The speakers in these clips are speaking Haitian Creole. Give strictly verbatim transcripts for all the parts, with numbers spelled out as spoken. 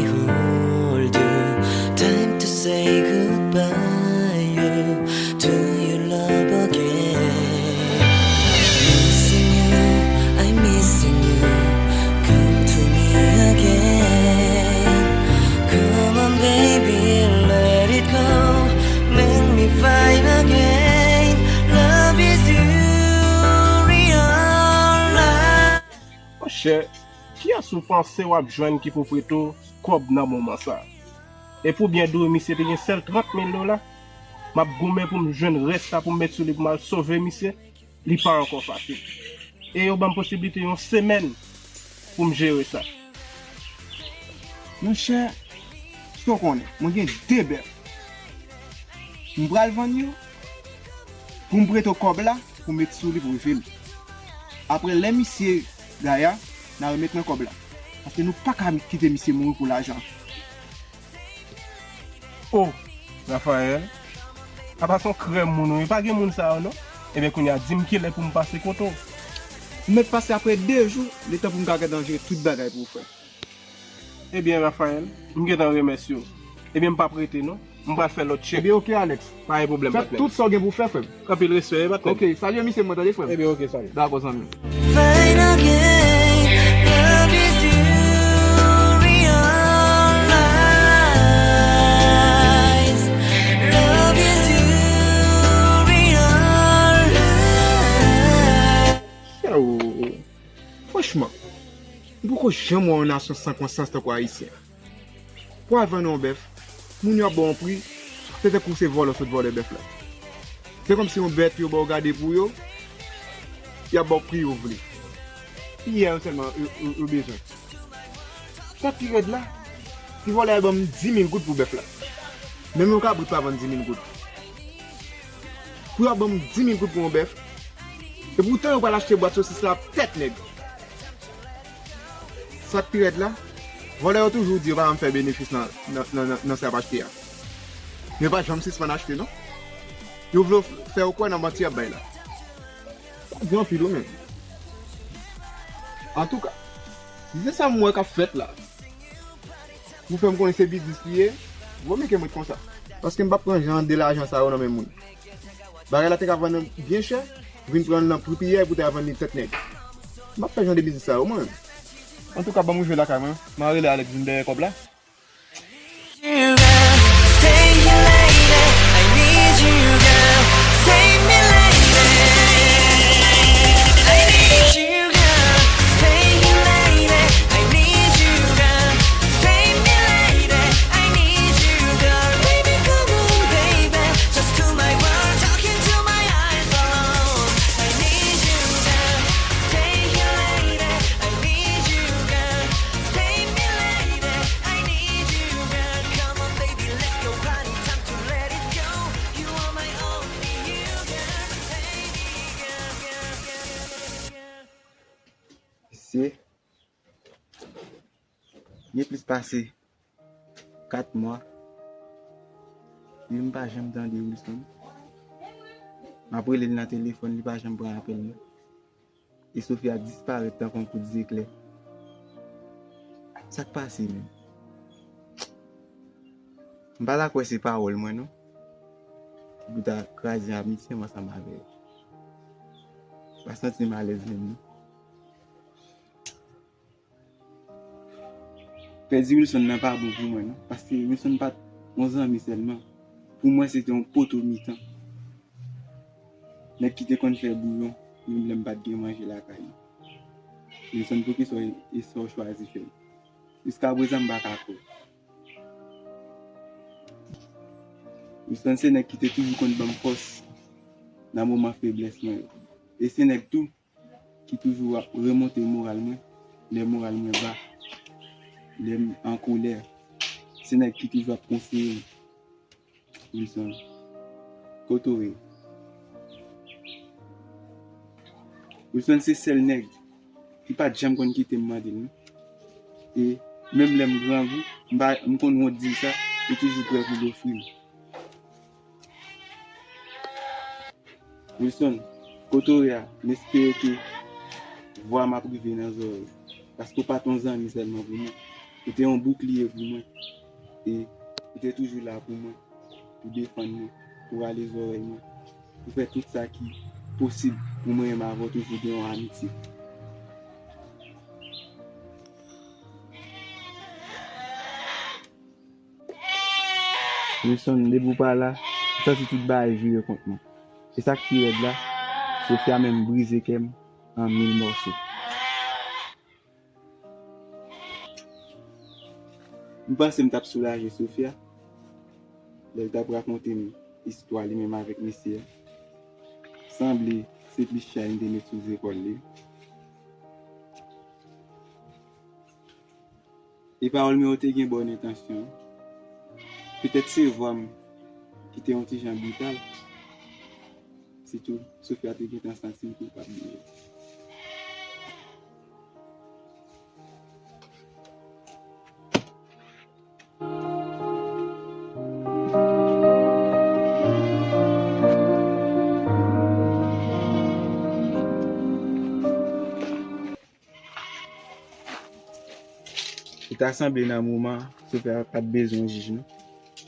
Behold you, time to say goodbye you, to your love again. Missing you, I'm missing you, come to me again. Come on baby, let it go, make me fine again. Love is you, real life. Monchè, kiyès ou panse w ap jwenn ki pou prete w kòb nan moman sa a? Epi w byen di w, misye te gen sèl trant mil dola. M ap goumen pou m jwenn rès la pou m met sou li pou m al sove misye. Li pa ankò fasil. E yo ban m posiblite yon semèn pou m jere sa. Monchè, kisa w konnen? Mwen gen de bèf. M pral vann yo pou m prete w kòb la pou m met sou li pou viv. Apre, lè misye gaya, n a remèt mwen kòb la. Paske nou pa ka kite misye mouri pou lajan. O, Rafael, apa se yon krèm moun ou ye, pa gen moun sa yo non. Ebyen kounye a, di m kilè pou m pase kote w. M mèt pase apre de jou, letan pou m ka gentan jere tout bagay pou w, frè. Ebyen, Rafael, m gentan remèsye w. Ebyen, m p ap rete non. M pral fè lòt tchèk. Ebyen, oke, Alex. Pa gen pwoblèm, patnè. Fè tout sa w gen pou w fè, frè m. Anpil respè, wi, patnè. Oke, salye misye mwen, tande, frè m. Ebyen, oke, salye. Dakò, zanmi m. Fine again, love is you, realize. Love is you, realize. Yo, franchman, m poko janm wè yon nasyon san konsyans tankou Ayisyen. Pou al vann yon bèf, moun yo ap ba w yon pri, se tankou se vòlè w sot vòlè bèf la. Se kòmsi yon bèt yo ba w gade pou yo, y ap ba w pri yo vle. Piyè yo sèlman yo, yo, yo bezwen. Sa pi rèd la, ti vòlè a ban m di mil goud pou bèf la. Menm yon kabrit pa vann di mil goud. Pou yo ap ban m di mil goud pou yon bèf, e poutan yo pral achte bwat sosis la ap tèt nèg. Sa k pi rèd la, vòlè yo toujou di yo pa janm fè benefis nan, nan, nan, nan, nan sa y ap achte a. Men yo pa janm sispann achte non. Yo vle w f-, fè yo kwè nan manti y ap bay la. Sa di anpil wi menm. Antouka, si se sa m wè k ap fèt la, pou fè m konnen se biznis li ye, vòmye ke m ret konsa. Paske m p ap pran jan de lajan sa yo nan men moun. Bagay la te ka vann nan byen chè, vin pran l nan pri piyè pou te ka vann li tèt nèg. M p ap fè jan de biznis sa yo mwen menm. Antouka, ban m rive lakay mwen, m a rele Alex vin dèyè kòb la. You gotta stay here, lady. I need you, girl. Save me, lady. I need you, girl. Stay here, lady. I need you, girl. Save me, lady. I need you, girl. Baby, come on, baby. Just to my world, talking to my iPhone. I need you, girl. Stay here, lady. I need you, girl. Save me, lady. I need you, girl. Come on, baby, let's go party. Time to let it go. You are my only you, girl. Baby, girl, girl, girl, girl, girl. Mesye, gen plis pase kat mwa, epi m pa janm tande Wilson. M ap rele l nan telefòn, li pa janm pran apèl mwen. E Sofia disparèt tankou yon kout zeklè. Sa k pase menm? M pa ta kwè se pawòl mwen non ki pou ta kraze amitye m ansanm avè l. M pa santi m alèz menm non. Pèdi Wilson nan pa bon pou mwen non, paske Wilson pa t yon zanmi sèlman. Pou mwen, se te yon poto mitan. Nèg ki te konn fè bouyon, menm lè m pa t gen manje lakay mwen. Wilson, poukisa w, e sa w chwazi fè m? Jiskaprezan, m pa ka kwè. Wilson se nèg ki te toujou konn ban m fòs nan moman feblès mwen yo. E se nèg tou ki toujou ap remonte moral mwen lè moral mwen ba, lè m an kolè. Se nèg ki toujou ap konseye m. Wilson, kote w ye? Wilson se sèl nèg ki pa t janm konn kite m mande l non. E menm lè m grangou, m pa, m konn wont di l sa, li toujou prè pou l ofri m. Wilson, kote w ye a, m espere ke vwa m ap rive nan zòrèy w, paske w pa t yon zanmi sèlman pou mwen, Ou te yon boukliye pou mwen. E ou te toujou la pou mwen, pou defann mwen, pou rale zòrèy mwen, pou fè tout sa ki posib pou mwen menm avè w toujou gen yon amitye. Wilson, depi w pa la, m santi tout bagay vire kont mwen. E sa k pi rèd la, Sofia menm brize kè m an mil mòso. M panse m t ap soulaje Sofia lè l t ap rakonte m istwa li menm avèk mesye a. Sanble se plis chay m te met sou zepòl li. E pawòl mwen yo te gen bòn entansyon. Petèt se vwa m ki te yon ti jan brital. Sitou, Sofia te gentan santi l koupab deja. Li ta sanble nan moman an, Sofia pa t bezwen yon jij, non.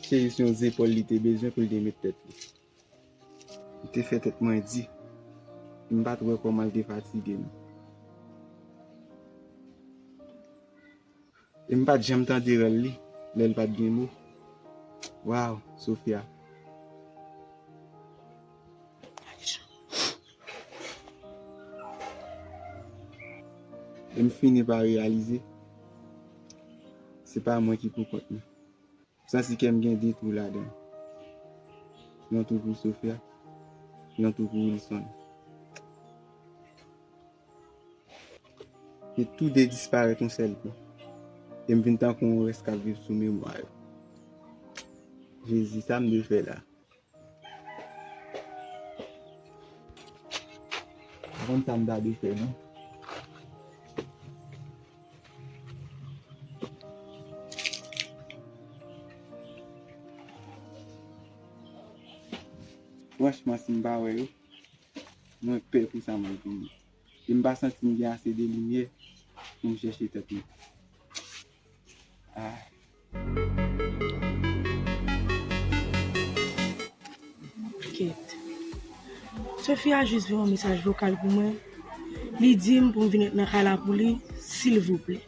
Se jis yon zepòl li te bezwen pou l te met tèt li. Li te fè tèt mwen di. M pa t wè kòman l te fatige, non. E m pa t janm tande rèl li lè l pa t gen mo. Waw, Sofia. E m fini pa reyalize se pa mwen ki poukont mwen. M santi kè m gen de twou ladan l. Yon twou pou Sofia, yon twou pou Wilson. E tou de disparèt yon sèl kou. E m vin tankou yon rès k ap viv sou memwa yo. Jezi, sa m dwe fè la? Pa konn sa m ta dwe fè, non. Franchman, si m pa wè yo, mwen pè pou sa m ap vini. E m pa santi m gen ase de limyè pou m chèche tèt mwen. Ah. Kèt. Sofia jis voye yon mesaj vokal pou mwen. Li di m pou m vin ret nan kay la pou li, silvouplè.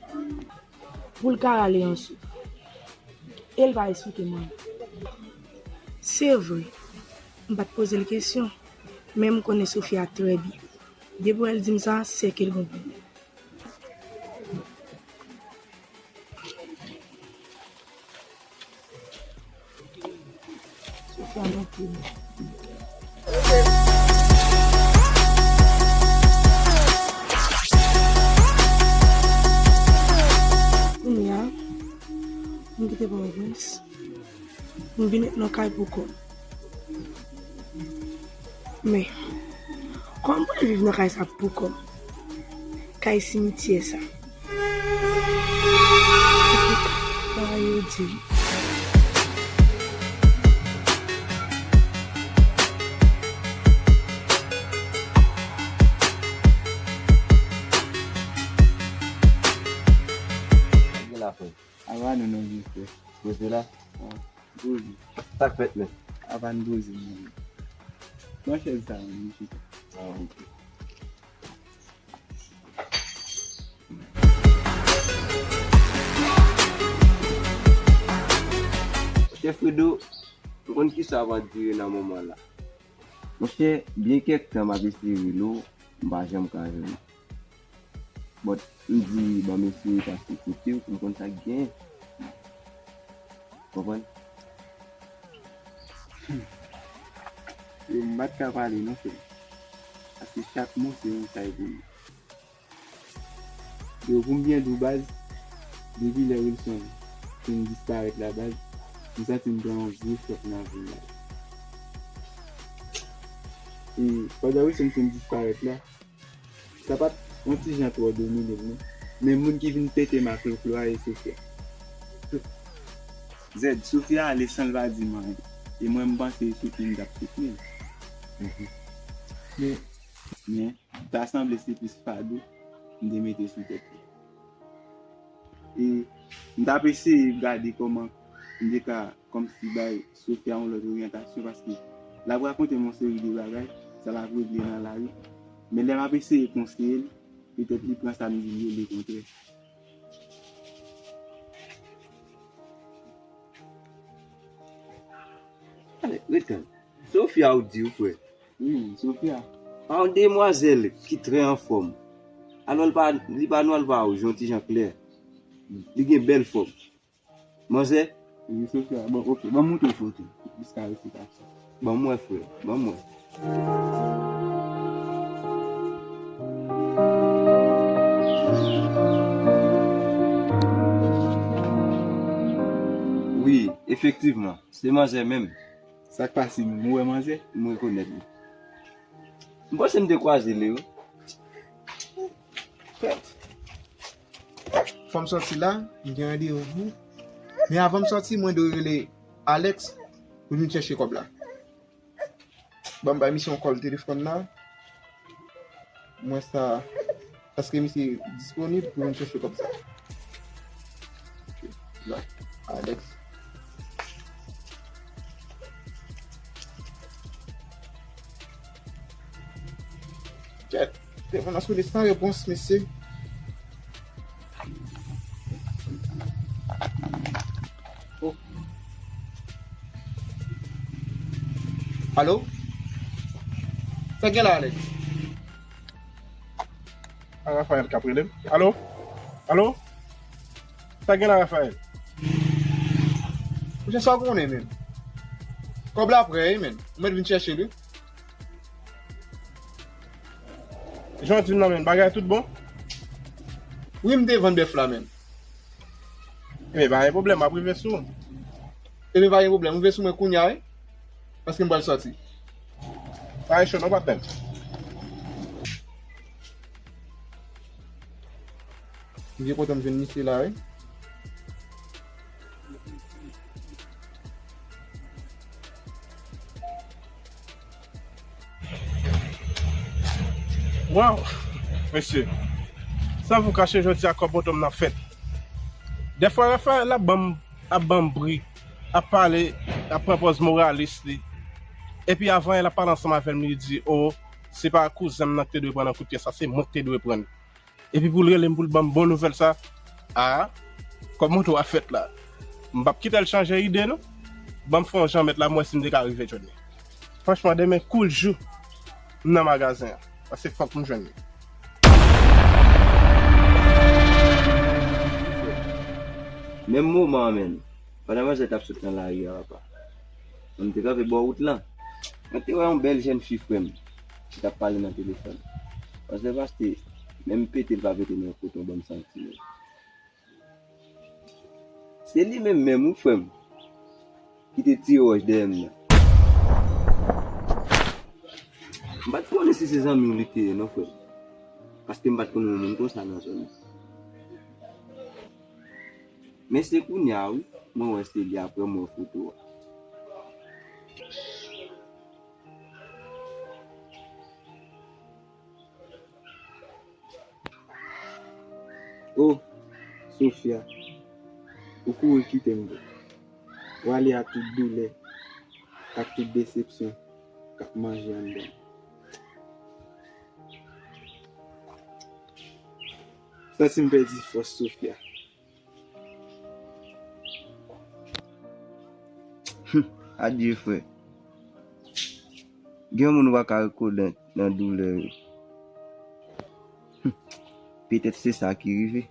Pou l ka rale yon souf. E l pa esplike m anyen. Se vre, m pa t poze l kesyon, men m konnen Sofia trè byen. Depi w wè l di m sa, se ke l gon pwoblèm. Kounye a, m kite Pòtoprens. M vin ret nan kay pou kò m. Men, kòman m pral viv nan kay sa pou kò m? Kay simityè sa. Bagay yo di. Gen la frè. Ava nou non vye frè. Poze la. Poze. Sa k fèt, men? Apa n poze, men. Pran chèz sa, men, nou chita. Ah, ok. Monchè Fredo, ou konn kisa w ap andire nan moman la? Monchè, byen kèk tan m ap eseye rele w, m pa janm ka jwenn ou. But, m di, ban m eseye pase kote w pou m konn sa k genyen. Konprann? Yo, m pa t ka pale non, frè. Paske chak mo se yon chay pou mwen. Yo, pou m byen di w, baz, depi lè Wilson fin disparèt la, baz, m santi m pran yon gwo chòk nan vi m, baz. E pandan Wilson fin disparèt la, sa pa t yon ti jan twò domine m, non. Men moun ki vin pete m ak loklo a, e Sofia. Zèd, Sofia ale san l pa di m anyen. E mwen, m panse e soutni m t ap soutni l. Mhm. Men, men, ta sanble se plis fado m te mete sou tèt li. E m t ap eseye gade kòman m te ka kòmsi bay Sofia yon lòt oryantasyon, paske l ap rakonte m yon seri de bagay, sa l ap regle nan lari. Men lè m ap eseye konseye l, petèt li pran sa m di l yo lekontrè. Ale, ret kalm. Sofia ou di wi, frè. Wi, Sofia. A yon demwazèl ki trè anfòm. Alò, li pa, li pa nwa, li pa wouj, yon ti jan klè. Li gen bèl fòm. Manzè? Wi, Sofia. Bon, ok. Ban m montre w foto. Plis klarifikasyon. Ban m wè, frè. Ban m wè. Wi, efektivman. Se manzè menm. Sa k pase menm? Ou wè manzè? M rekonèt li. M panse m te kwaze li, wi. Kèt. Fò m sòti la, m gen randevou. Men avan m sòti, mwen dwe rele Alex pou l vin chèche kòb la. Ban m bay misye yon kòl telefòn la. Mwen sa, èske misye disponib pou vin chèche kòb sa? Ok, la, Alex. Kèt, telefòn nan sone san repons, mesye. Oh. Alo? Sa gen la, Alex? A Rafael k ap rele m. Alo? Alo? Sa gen la, Rafael? Mesye, sa w konnen, menm? Kòb la prè, wi, menm. Ou mèt vin chèche l, wi. Jan w di m nan, menm, bagay tout bon? Wi, m te vann bèf la, menm. Ebyen, pa gen pwoblèm, m ap rive sou ou. Ebyen, pa gen pwoblèm, rive sou mwen kounye a, wi. Paske m pral sòti. Pa gen cho non, patnè m. M byen kontan m jwenn misye la, wi. Waw! Mesye, san vou kache, jodi a kòb oto m nan fèt. Dèfwa Rafael ap ban m, ap ban m bri, ap pale, ap pran pòz moralis li. Epi avan yè l ap pale ansanm avè m, li di, o, se pa kouzen m nan ki te dwe pran nan kout pyès la, se mwen ki te dwe pran l. Epi pou l rele m, pou l ban m bon nouvèl sa, a, kòb moto a fèt la. M p ap kite l chanje ide non. Ban m fè yon jan mèt la, m wè si m te ka rive jwenn li. Franchman, demen kou l jou, m nan magazen an. Paske fòk m jwenn li. Menm moman an menm, pandan manzè t ap sot nan lari a, papa, mwen m te kanpe bò wout lan. Mwen te wè yon bèl jèn fi, frè m, ki t ap pale nan telefòn. Manzè paske menm pete l pa pete nan koton ban m santi menm. Se li menm menm wi, frè m, ki te tire wòch dèyè m nan. M pa t konnen si se zanmi w li te ye non, frè m. Paske m pa t konn wè moun konsa nan zòn nan. Men se kounye a wi, mwen wè se li apre m wè foto a. O, Sofia, ou kouri kite m vre. W ale ak tout doulè, ak tout desepsyon k ap manje anndan m. Santi m pèdi fòs, Sofia. Hum, adye, frè. Gen moun ou pa ka rekonèt nan doulè yo. Hum, petèt se sa ki rive.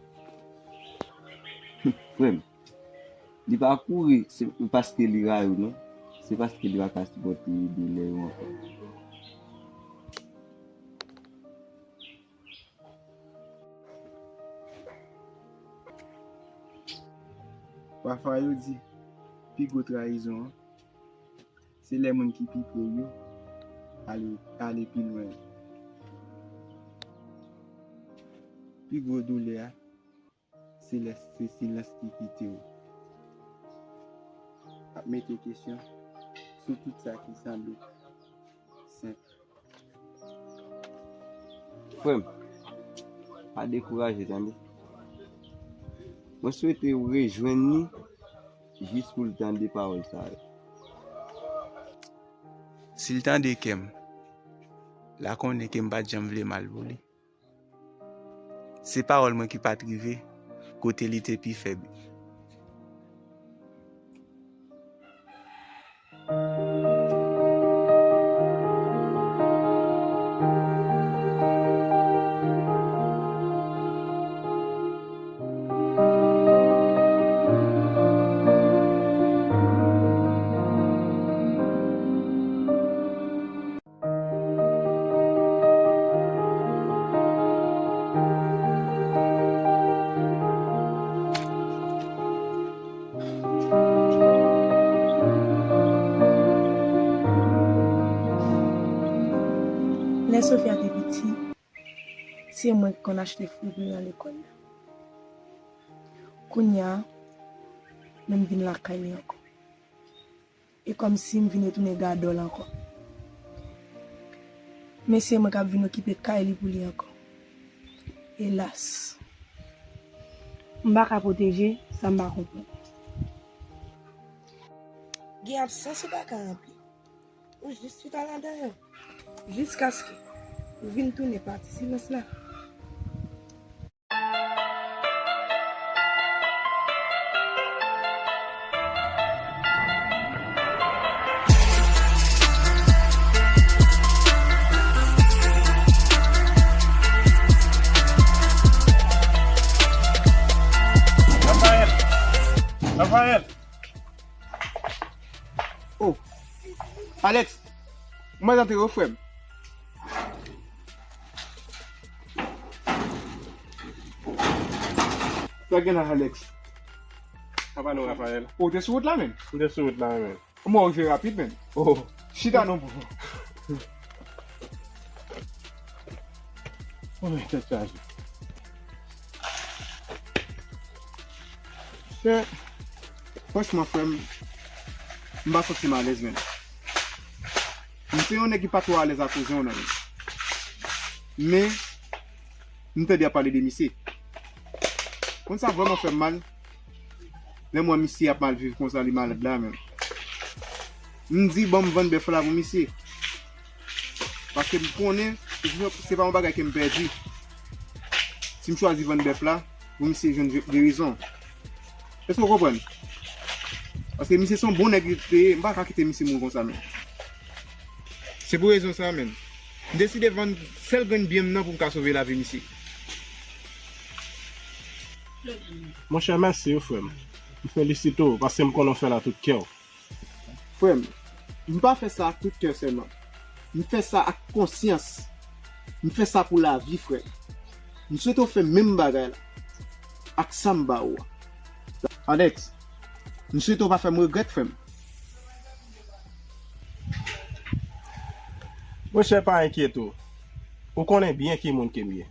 Hum, frè m, li pa kouri, se paske li rayi w, non. Se paske li pa ka sipòte doulè yo ankò. Pafwa yo di, pi gwo trayizon an, se lè moun ki pi pre w yo ale, ale pi lwen. Pi gwo doulè a, se lè se silans ki kite w ap mete kesyon sou tout sa ki sanble senp. Frè m, pa dekouraje, tande. Mwen swete w rejwenn li jis pou l tande pawòl sa yo. Si l tande kè m, l a konnen ke m pa t janm vle mal pou li. Se pawòl mwen ki pa t rive kote li te pi fèb. Lè Sofia te piti, se mwen ki konn achte fri pou li nan lekòl la. Kounye a, men m vin lakay li ankò. E kòmsi m vin retounen gadòl ankò. Men se mwen k ap vin okipe kay li pou li ankò. Elas. M pa ka pwoteje sa m pa konprann. Gen absans ou pa ka ranpli. Ou jis chita ladan yo. Jiskaske ou vin tounen pati silans la. Raphaël! Raphaël! Oh! Alex! Mwen antre yo, frè m. Sa gen la, Alex? Sa pa nou, Raphaël. Ou te sou wout la, menm? M te sou wout la, menm. Mwen rive rapid, menm. Oh. Chita non, bro. Oh, tèt chaje. Frè, franchman, frè m, m pa santi m alèz, menm. M se yon nèg ki pa twò alèz ak koze, non, menm. Men, m tande y ap pale de misye. Konn sa vrèman fè m mal, lè m wè misye ap mal viv konsa, li malad la menm. M di, ban m vann bèf la pou misye. Paske m konnen, se pa yon bagay ke m pèdi. Si m chwazi vann bèf la, pou misye jwenn gerizon. Èske w konprann? Paske misye se yon bon nèg li te ye, m pa ka kite misye mouri konsa menm. Se pou rezon sa menm. M deside vann sèl grenn byen m nan pou m ka sove lavi misye. Monchè, mèsi wi, frè m. M felisite w, paske m konnen w fè l ak tout kè w. Frè m, m pa fè sa ak tout kè sèlman. M fè sa ak konsyans. M fè sa pou lavi, frè m. M swete w fè menm bagay la ak sa m ba ou a. Alex, m swete w pa fè m regrèt, frè m. Monchè, pa enkyete w. Ou konnen byen ki moun ke m ye.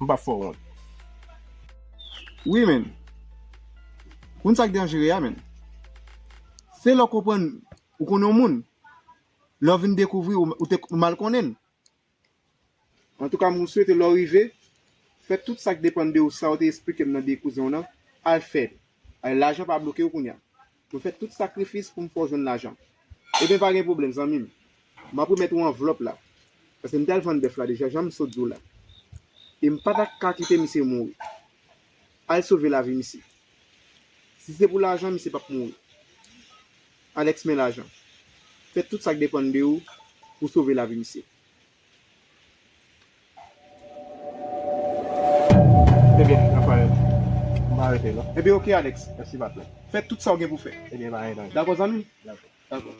M p ap fè w wont. Wi, menn. Konn sa k danjere a, menn. Se lè w konprann ou konnen yon moun. Lè w vin dekouvri ou, ou te, ou mal konnen l. Antouka, m swete lè w rive, fè tout sa k depann de ou, sa w te esplike m nan de kouzen w nan, al fè l. Al, lajan pa bloke w kounye a. Mwen fè tout sakrifis pou m fè w jwenn lajan. Ebyen, pa gen pwoblèm, zanmi m. M ap remèt ou anvlòp la. Paske m t al vann bèf la deja, jan m sot di w la. E m pa ta ka kite misye mouri. Al sove lavi misye. Si se pou lajan, misye p ap mouri. Alex, men lajan. Fè tout sa k depann de ou pou sove lavi misye. Ebyen, Raphaël, m pa rete non. Ebyen, oke, Alex. Mèsi, patnè. Fè tout sa w gen pou fè. Ebyen, pa gen danje. Dakò, zanmi m? Dakò. Dakò.